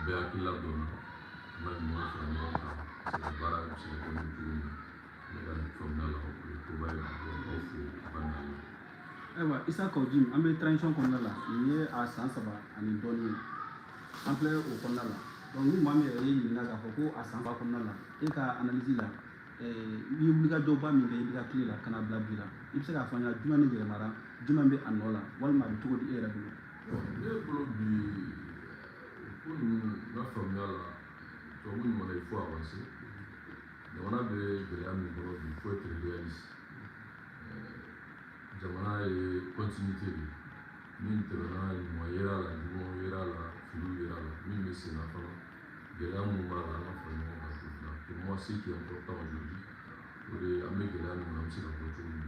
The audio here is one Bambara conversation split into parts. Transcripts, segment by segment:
Bɛɛ hakilila dɔnna, an ka ɲuman fara ɲɔgɔn kan, se ka baara bɛ se ka kɛ ni cogo min. Ne ka faamuya la, o ye koba ye. Donc aw fo u ka na la. Ayiwa, Issa Kaou Djim, an bɛ transition kɔnɔna la. Nin ye a san 3 ani dɔɔnin ye an filɛ o kɔnɔna la. Donc ni maa min yɛrɛ ye ɲininka k'a fɔ ko a san 3 kɔnɔna la, e ka analyse la, i ye wulikajɔba min kɛ i bɛ ka tile la ka na bila bi la, i bɛ se k'a fɔ an ɲɛna jumɛn de yɛlɛmara, jumɛn bɛ a nɔ la, walima a bɛ cogo di e yɛrɛ bolo? Bon, ne bolo bi, o ko ninnu, n ka faamuya la, tubabu ɲuman na, il faut avancer. Jamana bɛ gɛlɛya min kɔnɔ bi, il faut être réaliste. Jamana ye continuité de ye. Min tɛmɛna, ɲuman yera a la, juguman yera a la, filiw yera a la. Min bɛ sen na fana, gɛlɛya minnu b'a la, an ka fara ɲɔgɔn kan k'o dilan. Pour moi, ce qui est important aujourd'hui, o de ye an bɛ gɛlɛya min kɔnɔ, an bɛ se ka bɔ cogo min,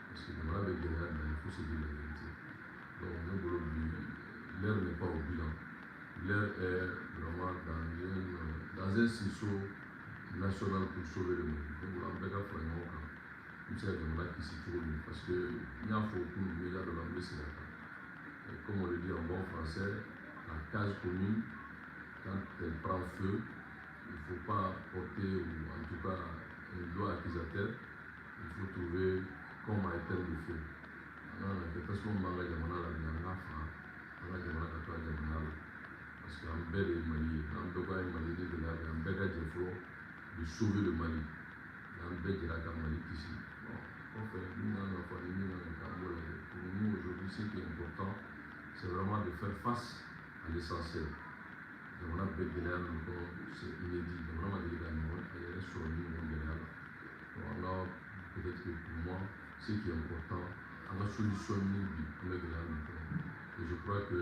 parce que jamana bɛ gɛlɛya min na, il faut se dire la vérité. Donc ne bolo bi, l'heure n'est pas au bilan, l'heure est vraiment dans un sursaut national pour sauver le Mali. Ne bolo, an bɛɛ ka fara ɲɔgɔn kan, an bɛ se ka jamana kisi cogo min, parce que n y'a fɔ kunun média dɔ la, n bɛ segin a kan. Comme on le dit en bon français, la case commune, quand elle prend feu, il ne faut pas porter, ou en tout cas un doigt accusateur, il faut trouver comment éteindre le feu. An kan ka kɛ tasuma min b'an ka jamana la bi, an k'a faga, an ka jamana ka to a jamana la, parce que an bɛɛ de ye Mali ye. N'an bɛɛ ko an ye Mali ni gɛlɛya bɛ, an bɛɛ ka jɛ fɔlɔ de sauver le Mali. N'an bɛɛ jɛra ka Mali kisi, bon, kɔfɛ min kan ka fɔ ani min kan ka kɛ, an b'o lajɛ. Pour nous aujourd'hui, ce qui est important, c'est vraiment de faire face à l'essentiel. Jamana bɛ gɛlɛya min kɔnɔ, c'est inédit. Jamana ma deli ka ɲɔgɔn a yɛrɛ sɔrɔ ni ɲɔgɔn gɛlɛya la. Donc an ka, peut-être que pour moi, ce qui est important, an ka solution ɲini bi, an bɛ gɛlɛya min kɔnɔ. Et je crois que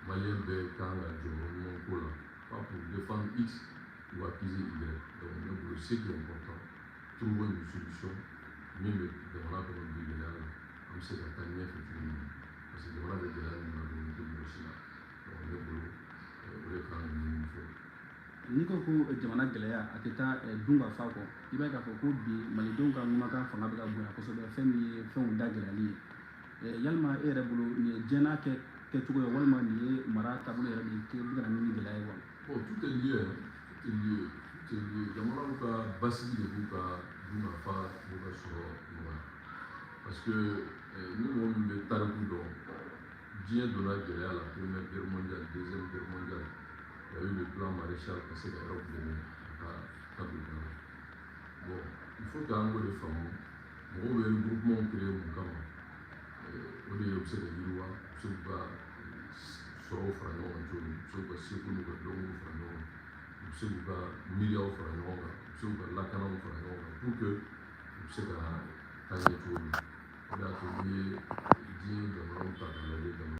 Malien bɛɛ kan ka jɔ ɲɔgɔn ko la, pas pour défendre X ou accuser Y. Donc ne bolo, ce qui est important, trouver une solution min bɛ jamana kɔnɔ bi gɛlɛya la, an bɛ se ka taa ɲɛfɛ cogo min na, parce que jamana bɛ gɛlɛya min na, dogolen tɛ mɔgɔ si la. Donc ne bolo, o de kan ka ɲini fɔlɔ. N'i ko ko jamana gɛlɛya, a tɛ taa dun ka fa kɔ. I b'a ye k'a fɔ ko bi malidenw ka ŋumakan fanga bɛ ka bonya kosɛbɛ, fɛn min ye fɛnw da gɛlɛyali ye. Yalima e yɛrɛ bolo, nin ye diɲɛ n'a kɛ kɛcogo ye, walima nin ye mara taabolo yɛrɛ de ye bɛ ka na ni gɛlɛya ye wa? Bon, tout est lié, hein. Tout est lié, tout est lié. Jamanaw ka basigi de b'u ka dunkafa n'u ka sɔrɔ nɔgɔya, parce que ni mɔgɔ min bɛ tariku dɔn, diɲɛ donna gɛlɛya la, Première Guerre mondiale, Deuxième Guerre mondiale, il y a eu le plan Marshall ka se ka Europe dɛmɛ a ka ka don da la. Bon, il faut que an k'o de faamu. Mɔgɔw bɛ regroupement créer mun kama? O de ye u bɛ se ka yiriwa, u bɛ se k'u ka sɔrɔw fara ɲɔgɔn kan cogo min, u bɛ se k'u ka seko n'u ka dɔnkow fara ɲɔgɔn kan, u bɛ se k'u ka miiriyaw fara ɲɔgɔn kan, u bɛ se k'u ka lakanaw fara ɲɔgɔn kan, pour que u bɛ se ka taa ɲɛ cogo min. O de y'a to n'i ye diɲɛ jamanaw ta k'a lajɛ, jamana